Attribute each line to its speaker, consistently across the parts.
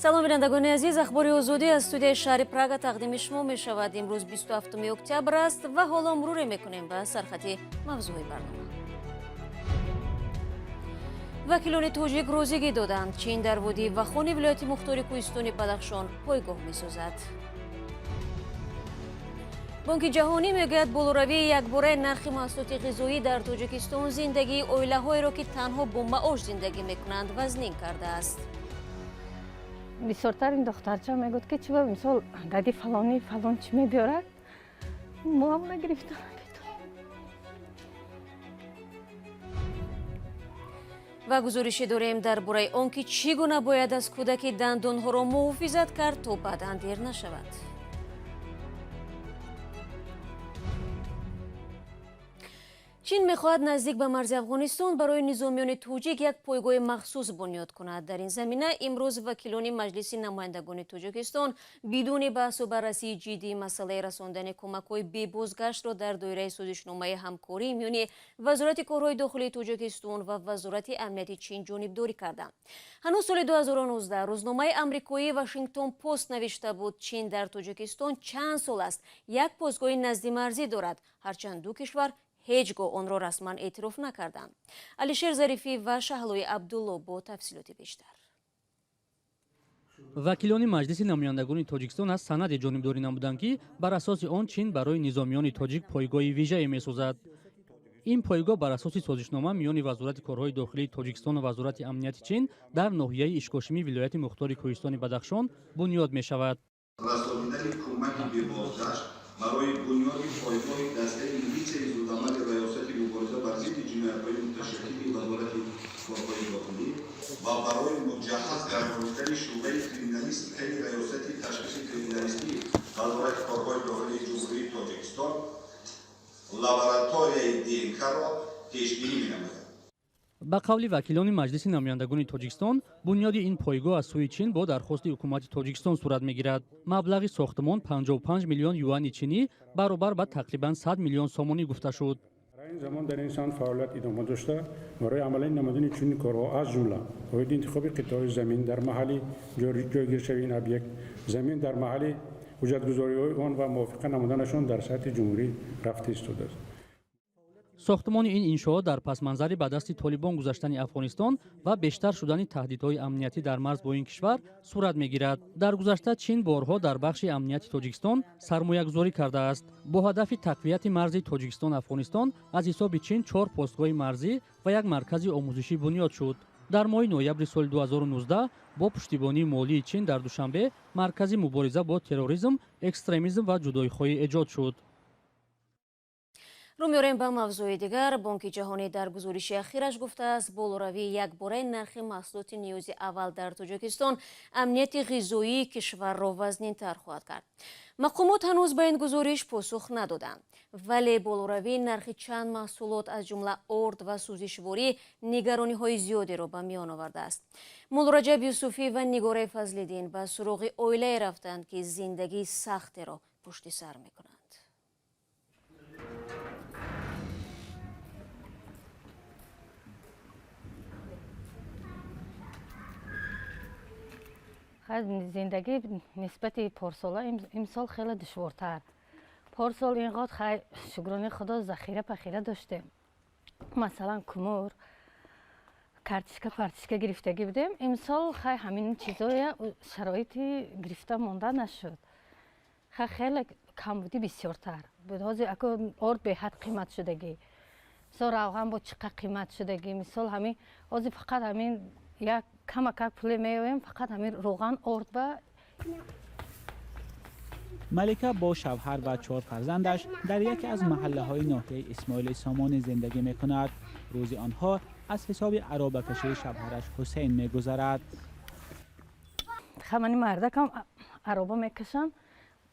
Speaker 1: Салом, бинандагони азиз. Ахбори Озодӣ аз студияи шаҳри Прага тақдими шумо мешавад. Имрӯз 27 октябр аст ва ҳоло муруре мекунем ба сархати мавзӯи барнома. Вакилони тоҷик розигӣ доданд: Чин дар водии Вахони вилояти мухтори кӯҳистони Бадахшон пойгоҳ месозад. Бонки Ҷаҳонӣ мегӯяд, болоравии якбораи нархи маҳсулоти ғизоӣ дар Тоҷикистон зиндагии оилаҳоеро, ки танҳо бо маош зиндагӣ мекунанд, вазнин кардааст.
Speaker 2: Бисёртар ин духтарча мегӯфт, ки чиба, мисол, дади фалонӣ фалон чӣ мебиёрад, мо ҳам нагирифта наметонем.
Speaker 1: Ва гузорише дорем дар бораи он, ки чӣ гуна бояд аз кӯдаки дандонҳоро муҳофизат кард, то баъдан дер нашавад. Чин мехоҳад наздик ба марзи Афғонистон барои низомиёни тоҷик як пойгоҳи махсус бунёд кунад. Дар ин замина имрӯз вакилони Маҷлиси намояндагони Тоҷикистон бидуни баҳсу баррасии ҷиддии масъалаи расондани кӯмакҳои бебозгаштро дар доираи созишномаи ҳамкорӣ миёни Вазорати корҳои дохилии Тоҷикистон ва Вазорати амнияти Чин ҷонибдорӣ карданд. Ҳанӯз соли 2019 рӯзномаи амрикоии Вашингтон Пост навишта буд, Чин дар Тоҷикистон чанд сол аст як постгоҳи наздимарзӣ дорад, ҳарчанд ду кишвар ҳеҷ гоҳ онро расман эътироф накарданд. Алишер Зарифӣ ва Шаҳлои Абдулло бо тафсилоти бештар.
Speaker 3: Вакилони Маҷлиси намояндагони Тоҷикистон аз санаде ҷонибдорӣ намуданд, ки бар асоси он Чин барои низомиёни тоҷик пойгоҳи вижае месозад. Ин пойгоҳ бар асоси созишнома миёни Вазорати корҳои дохилии Тоҷикистону Вазорати амнияти Чин дар ноҳияи Ишкошимӣ вилояти мухтори кӯҳистони Бадахшон бунёд мешавад.
Speaker 4: Расонидани кӯмаки бебозгашт барои бунёди пойгоҳи дастаи милитсияи зудамали Раёсати мубориза бар зидди ҷиноятҳои муташаккили Вазорати корҳои дохилӣ ва барои муҷаҳҳаз гардонидани шӯъбаи криминалистикаи Раёсати ташхиси криминалистии Вазорати корҳои дохилии Ҷумҳурии Тоҷикистон лабораторияи ДНК-ро пешбинӣ менамояд.
Speaker 3: Ба қавли вакилони Маҷлиси намояндагони Тоҷикистон, бунёди ин пойгоҳ аз сӯи Чин бо дархости ҳукумати Тоҷикистон сурат мегирад. Маблағи сохтмон 55 миллион юани чинӣ, баробар ба тақрибан 100 миллион сомонӣ гуфта шуд.
Speaker 5: Дар ин замон дар ин самт фаъолият идома дошта, барои амалӣ намудани чунин корҳо, аз ҷумла оиди интихоби қитъаҳои замин дар маҳалли ҷойгиршавии ин объект, замин дар маҳалли ҳуҷҷатгузориҳои он ва мувофиқа намуданашон дар сатҳи ҷумҳурӣ рафта истодааст.
Speaker 3: Сохтмони ин иншоот дар пасманзари ба дасти Толибон гузаштани Афғонистон ва бештар шудани таҳдидҳои амниятӣ дар марз бо ин кишвар сурат мегирад. Дар гузашта Чин борҳо дар бахши амнияти Тоҷикистон сармоягузорӣ кардааст. Бо ҳадафи тақвияти марзи Тоҷикистон Афғонистон аз ҳисоби Чин чор постгоҳи марзӣ ва як маркази омӯзишӣ бунёд шуд. Дар моҳи ноябри соли 2019 бо пуштибонии молии Чин дар Душанбе маркази мубориза бо терроризм, экстремизм ва ҷудоихоҳӣ эҷод шуд.
Speaker 1: Рӯ меорем ба мавзӯи дигар. Бонки Ҷаҳонӣ дар гузориши ахираш гуфтааст, болоравии якбораи нархи маҳсулоти ниёзи аввал дар Тоҷикистон амнияти ғизоии кишварро вазнинтар хоҳад кард. Мақомот ҳанӯз ба ин гузориш посух надоданд, вале болоравии нархи чанд маҳсулот, аз ҷумла орд ва сӯзишворӣ, нигарониҳои зиёдеро ба миён овардааст. Муллораҷаб Юсуфӣ ва Нигораи Фазлиддин ба суроғи оилае рафтанд, ки зиндагии сахтеро пушти сар мекунанд.
Speaker 2: Зиндагӣ нисбати порсола имсол хеле душвортар. Порсол ин қад, хай, шукрони Худо, захира пахира доштем, масалан, кумур, картишка, партишка гирифтагӣ будем. Имсол, хай, ҳамин чизоя шароити гирифта монда нашуд. Хай, хеле камбудӣ бисёртар буд. Ҳозир ако орд беҳад қимат шудагӣ, мисол, равған бо чӣ қад қимат шудагӣ. Мисол, ҳамин ҳозир фақат ҳамин як камакак пуле меоем, фақат ҳамин равған, орд ба.
Speaker 6: Малика бо шавҳар ва чор фарзандаш дар яке аз маҳаллаҳои ноҳияи Исмоили Сомонӣ зиндагӣ мекунад. Рӯзи онҳо аз ҳисоби аробакашии шавҳараш Ҳусейн мегузарад.
Speaker 2: Мани мардакам ароба мекашам,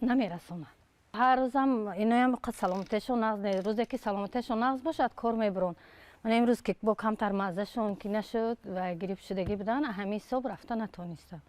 Speaker 2: намерасонад. Ҳар рӯзам иноям саломатиашон нағз не. Рӯзе ки саломатиашон нағз бошад, кор мебурон. Ман имрӯз ки бо камтар маззашон ки нашуд ва грипп шудагӣ будан, ҳамин ҳисоб рафта натонистам.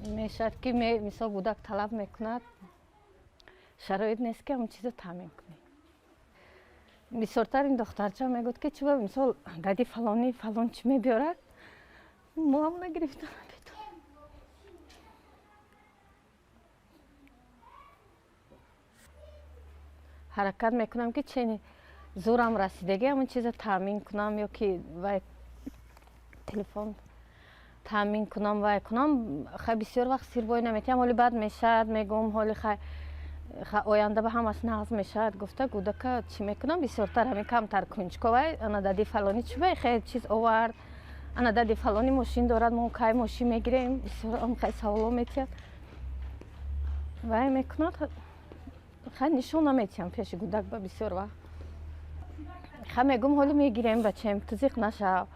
Speaker 2: Мешавад ки, мисол, кӯдак талаб мекунад, шароит нест, ки ҳамон чизо таъмин кунӣ. Бисёртар ин духтарча мегӯфт, ки чиба, мисол, дади фалонӣ фалон чӣ мебиёрад, мо ҳам нагирифта наметонем. Ҳаракат мекунам ки чени зӯрам расидагӣ ҳамон чиза таъмин кунам ё ки вай телефон таъмин кунам, вай кунам. Хай, бисёр вақт сирбой наметиҳам, ҳоли бад мешавад, мегӯм, ҳоли хай оянда ба ҳамаш нағз мешавад гуфта, гудака чӣ мекунам, бисёртар ҳамин камтар кунҷковай. Ана дади фалонӣ чӣ бай хел чиз овард, ана дади фалонӣ мошин дорад, мо кай мошин мегирем, бисёр хай саволо метиҳад, вай мекунад. Хай, нишон наметиҳам пеши гудак ба бисёр вақт. Хай, мегӯм, ҳоли мегирем, бачаем, ту зиқ нашав,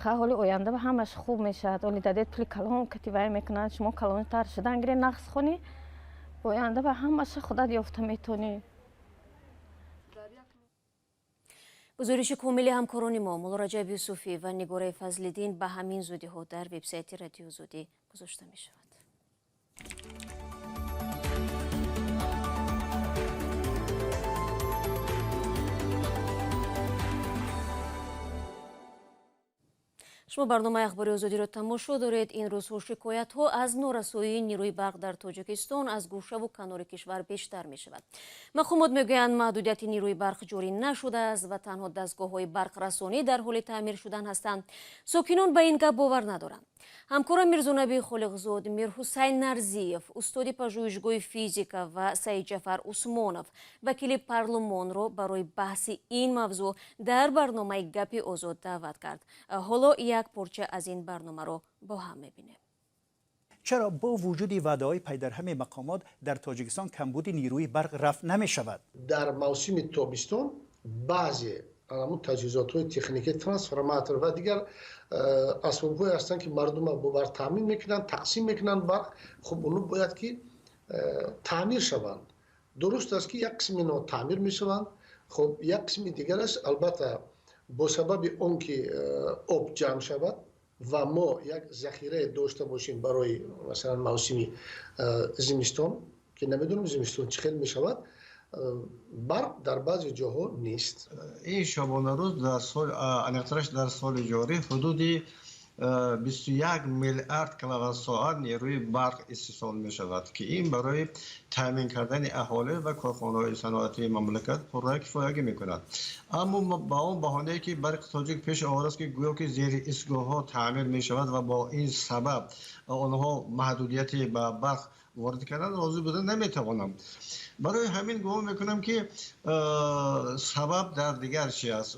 Speaker 2: хай, ҳоли оянда ба ҳамаш хуб мешавад, ҳоли дадет пули калон кати вай мекунад, шумо калонтар шудан гирем, нағз хонӣ, оянда ба ҳамаша худат ёфта метонӣ.
Speaker 1: Гузориши комили ҳамкорони мо Муллораҷаб Юсуфӣ ва Нигораи Фазлиддин ба ҳамин зудиҳо дар вебсайти Радиои Озодӣ гузошта мешавад. Шумо барномаи Ахбори Озодиро тамошо доред. Ин рӯзҳо шикоятҳо аз норасоии нерӯи барқ дар Тоҷикистон аз гӯшаву канори кишвар бештар мешавад. Мақомот мегӯянд, маҳдудияти нерӯи барқ ҷорӣ нашудааст ва танҳо дастгоҳҳои барқрасонӣ дар ҳоли таъмир шудан ҳастанд. Сокинон ба ин гап бовар надоранд. Ҳамкорам Мирзонаби Холиқзод, Мирҳусайн Нарзиев, устоди пажӯҳишгоҳи физика ва Саидҷафар Усмонов, вакили парлумонро барои баҳси ин мавзӯъ дар барномаи Гапи Озод даъват кард. Ҳоло як порча аз ин барномаро бо ҳам мебинем.
Speaker 7: Чаро бо вуҷуди ваъдаҳои пайдарҳами мақомот дар Тоҷикистон камбуди нерӯи барқ рафъ намешавад?
Speaker 8: Дар мавсими тобистон баъзе ҳамун таҷҳизотҳои техникӣ, трансформатор ва дигар асбобҳое ҳастанд, ки мардумро бо барқ таъмин мекунанд, тақсим мекунанд барқ. Хуб, онҳо бояд ки таъмир шаванд. Дуруст аст, ки як қисми инҳо таъмир мешаванд, хуб, як қисми дигараш албатта бо сабаби он ки об ҷамъ шавад ва мо як захирае дошта бошем барои масалан мавсими зимистон, ки намедонам зимистон чӣ хел мешавад, барқ дар баъзе ҷоҳо нест.
Speaker 9: Ин шабонарӯз дар сол, аниқтараш дар соли ҷорӣ, ҳудуди 21 миллиард киловатт-соат нерӯи барқ истеҳсол мешавад, ки ин барои таъмин кардани аҳолӣ ва корхонаҳои саноатии мамлакат пурра кифоягӣ мекунад. Аммо ба он баҳонае ки Барқи Тоҷик пеш овардааст, ки гӯё ки зери истгоҳҳо таъмир мешавад ва бо ин сабаб онҳо маҳдудияте ба барқ ворид кардан, розӣ буда наметавонам. Барои ҳамин гумон мекунам, ки сабаб дар дигар чи аст.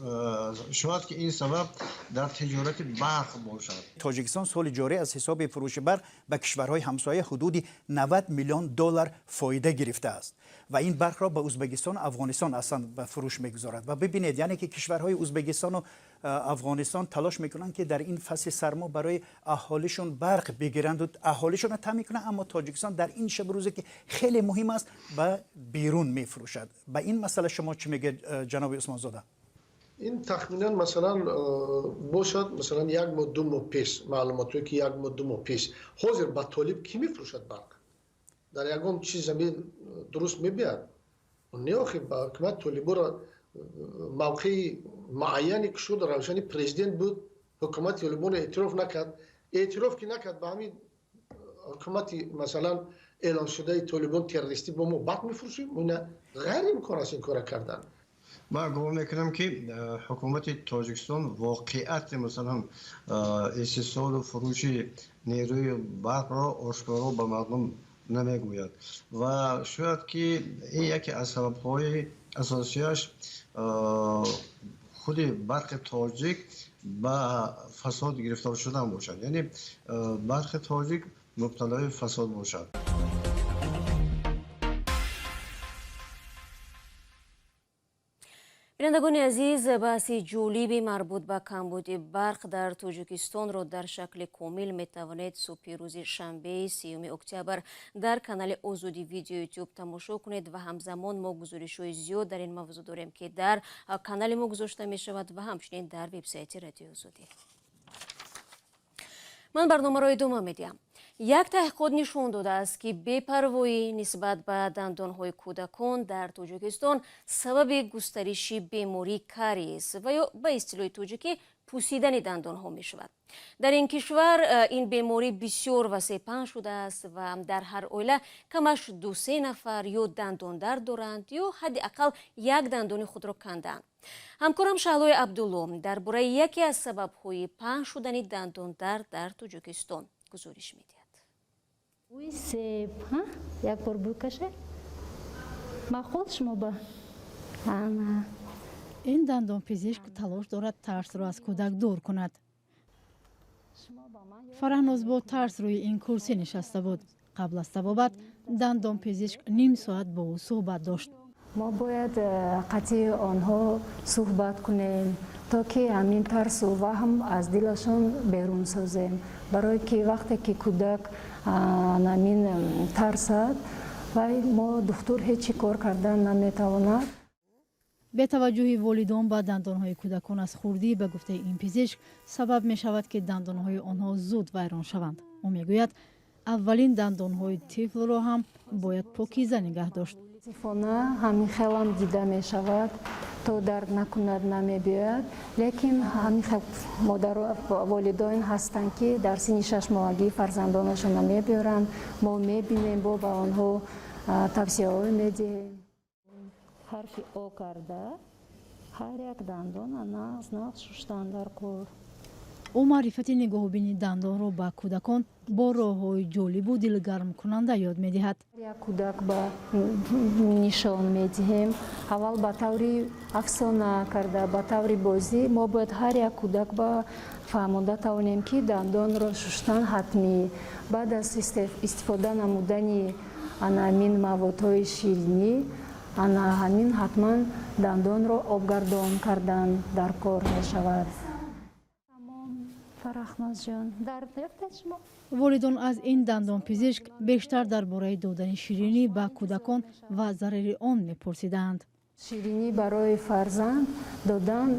Speaker 9: Шояд ки ин сабаб дар тиҷорати барқ бошад.
Speaker 7: Тоҷикистон соли ҷорӣ аз ҳисоби фурӯши барқ ба кишварҳои ҳамсоя ҳудуди 90 миллион доллар фоида гирифтааст ва ин барқро ба Ӯзбекистону Афғонистон аслан ба фурӯш мегузорад. Ва бибинед, яъне ки кишварҳои Ӯзбекистону Афғонистон талош мекунанд, ки дар ин фасли сармо барои аҳолишон барқ бигиранду аҳолишонро таъмин кунанд, аммо Тоҷикистон дар ин шабу рӯзе, ки хеле муҳим аст, ба берун мефурӯшад. Ба ин масъала шумо чӣ мегӯед, ҷаноби Усмонзода?
Speaker 8: Ин тахминан масалан бошад, масалан, як моҳ, 2 моҳ пеш, маълумотое ки як моҳ, 2 моҳ пеш. Ҳозир ба толиб кӣ мефурӯшад барқ? Дар ягон чиз замин дуруст мебияд? Не, охи, ба ҳукумати толиборо мавқеи муайяне ки шуд, равшани президент буд, ҳукумати толибонро эътироф накард. Эътироф ки накард, ба ҳамин ҳукумати масалан эълоншудаи толибон, террористӣ, бо мо барқ мефурӯшем? Ина ғайриимкон аст ин кора кардан.
Speaker 9: Ман гумон мекунам, ки ҳукумати Тоҷикистон воқеати масалан истеҳсолу фурӯши нерӯи барқро ошкоро ба мардум намегӯяд ва шояд ки ин яке аз сабабҳои асосияш худи Барқи Тоҷик ба фасод гирифтор шудан бошад, яъне Барқи Тоҷик мубталои фасод бошад.
Speaker 1: Бинандагони азиз, баҳси ҷолиби марбут ба камбуди барқ дар Тоҷикистонро дар шакли комил метавонед субҳи рӯзи шанбеи 30 октябр дар канали Озодӣ Видео Ютуб тамошо кунед ва ҳамзамон мо гузоришҳои зиёд дар ин мавзӯъ дорем, ки дар канали мо гузошта мешавад ва ҳамчунин дар вебсайти Радиои Озодӣ. Ман барномаро идома медиҳам. Як таҳқиқот нишон додааст, ки бепарвоӣ нисбат ба дандонҳои кӯдакон дар Тоҷикистон сабаби густариши бемории кариес ва ё ба истилоҳи тоҷикӣ Пусидани дандонҳо мешавад. Дар ин кишвар ин беморӣ бисёр васеъ паҳн шудааст ва дар ҳар оила камаш ду-се нафар ё дандондард доранд, ё ҳадди ақал як дандони худро кандаанд. Ҳамкорам Шаҳлои Абдулло дар бораи яке аз сабабҳои паҳн шудани дандондард дар Тоҷикистон гузориш медиҳад.
Speaker 10: Бӯи себ, як бор бӯй каше, маъқул шумо ба ана.
Speaker 11: Ин дандонпизишк талош дорад тарсро аз кӯдак дур кунад. Фараҳноз бо тарс рӯи ин курсӣ нишаста буд. Қабл аз табобат дандонпизишк ним соат бо ӯ суҳбат дошт.
Speaker 10: Мо бояд қатъи онҳо суҳбат кунем, то ки ҳамин тарсу ваҳм аз дилашон берун созем, барое ки вақте ки кӯдак ҳамин тарсад, вай мо духтур ҳеҷ чӣ кор кардан наметавонад.
Speaker 11: Бетаваҷҷӯҳи волидон ба дандонҳои кӯдакон аз хурдӣ, ба гуфтаи ин пизишк, сабаб мешавад, ки дандонҳои онҳо зуд вайрон шаванд. Ӯ мегӯяд, аввалин дандонҳои тифлро ҳам бояд покиза нигаҳ дошт.
Speaker 10: Мутаассифона, ҳамин хелам дида мешавад, то дард накунад, намебиёяд, лекин ҳамин хел модару волидон ҳастанд, ки дар синни 6-моҳагӣ фарзандонашонро мебиёранд. Мо мебинем, бо ба онҳо тавсияҳо медиҳем. Ҳарфи О карда, ҳар як дандона нағз нағз шуштан дар кор.
Speaker 11: Ӯ маърифати нигоҳубини дандонро ба кӯдакон бо роҳҳои ҷолибу дилгармкунанда ёд медиҳад.
Speaker 10: Як кӯдак ба нишон медиҳем аввал ба таври афсона карда, ба таври бозӣ. Мо бояд ҳар як кӯдак ба фаҳмонда тавонем, ки дандонро шуштан ҳатмӣ. Баъд аз истифода намудани ана ҳамин маводҳои ширинӣ, ана ҳамин ҳатман дандонро обгардон кардан дар кор мешавад. Фарахнозҷон, дард ёфтед шумо?
Speaker 11: Волидон аз ин дандонпизишк бештар дар бораи додани ширинӣ ба кӯдакон ва зарари он мепурсиданд.
Speaker 10: Ширинӣ барои фарзанд додан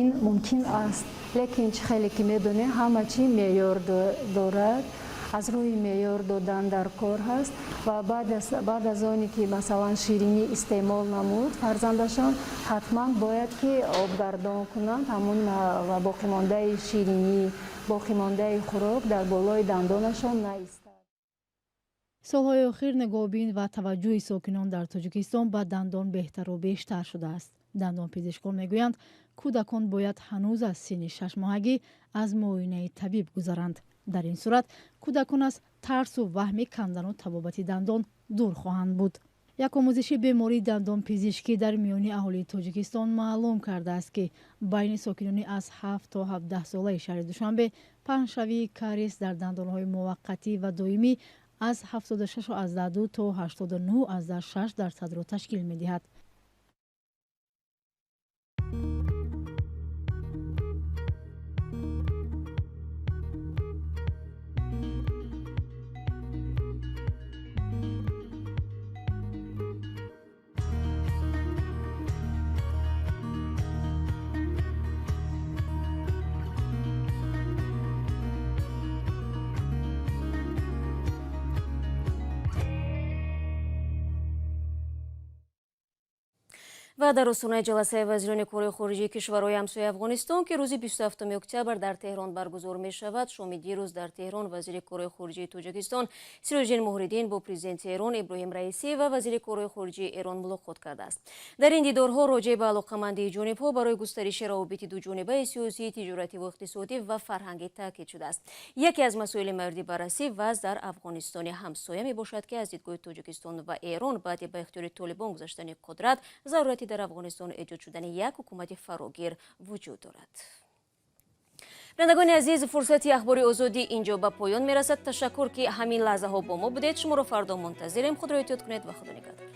Speaker 10: ин мумкин аст, лекин чӣ хеле ки медонем, ҳама чӣ меъёр дорад. Аз рӯи меъёр додан дар кор ҳаст ва баъд аз оне ки, масалан, ширинӣ истеъмол намуд фарзандашон, ҳатман бояд ки обгардон кунанд. Ҳамун боқимондаи ширинӣ, боқимондаи хӯрок дар болои дандонашон наистад.
Speaker 11: Солҳои охир нигоҳубин ва таваҷҷӯҳи сокинон дар Тоҷикистон ба дандон беҳтару бештар шудааст. Дандонпизишкон мегӯянд, кӯдакон бояд ҳанӯз аз синни 6-моҳагӣ аз муоинаи табиб гузаранд. Дар ин сурат кӯдакон аз тарсу ваҳми кандану табобати дандон дур хоҳанд буд. Як омӯзиши бемории дандонпизишкӣ дар миёни аҳолии Тоҷикистон маълум кардааст, ки байни сокинони аз 7 то 17 солаи шаҳри Душанбе паҳншавии кариес дар дандонҳои муваққатӣ ва доимӣ аз 76,2 то 89,6 дарсадро ташкил медиҳад.
Speaker 1: Ва дар остонаи ҷаласаи вазирони корҳои хориҷии кишварҳои ҳамсояи Афғонистон, ки рӯзи 27 октябр дар Теҳрон баргузор мешавад, шоми дирӯз дар Теҳрон вазири корҳои хориҷии Тоҷикистон Сироҷиддин Муҳриддин бо президенти Эрон Иброҳим Раисӣ ва вазири корҳои хориҷии Эрон мулоқот кардааст. Дар ин дидорҳо роҷеъ ба алоқамандии ҷонибҳо барои густариши равобити дуҷонибаи сиёсӣ, тиҷоративу иқтисодӣ ва фарҳангӣ таъкид шудааст. Яке аз масоили мавриди баррасӣ вазъ дар Афғонистони ҳамсоя мебошад, ки аз дидгоҳи Тоҷикистон ва Эрон баъди ба ихтиёри Толибон гузаштани қудрат зарурати дар Афғонистон эҷод шудани як ҳукумати фарогир вуҷуд дорад. Бинандагони азиз, фурсати Ахбори Озодӣ инҷо ба поён мерасад. Ташаккур, ки ҳамин лаҳзаҳо бо мо будед. Шуморо фардо мунтазирем. Худро эҳтиёт кунед ва Худо нигаҳдор.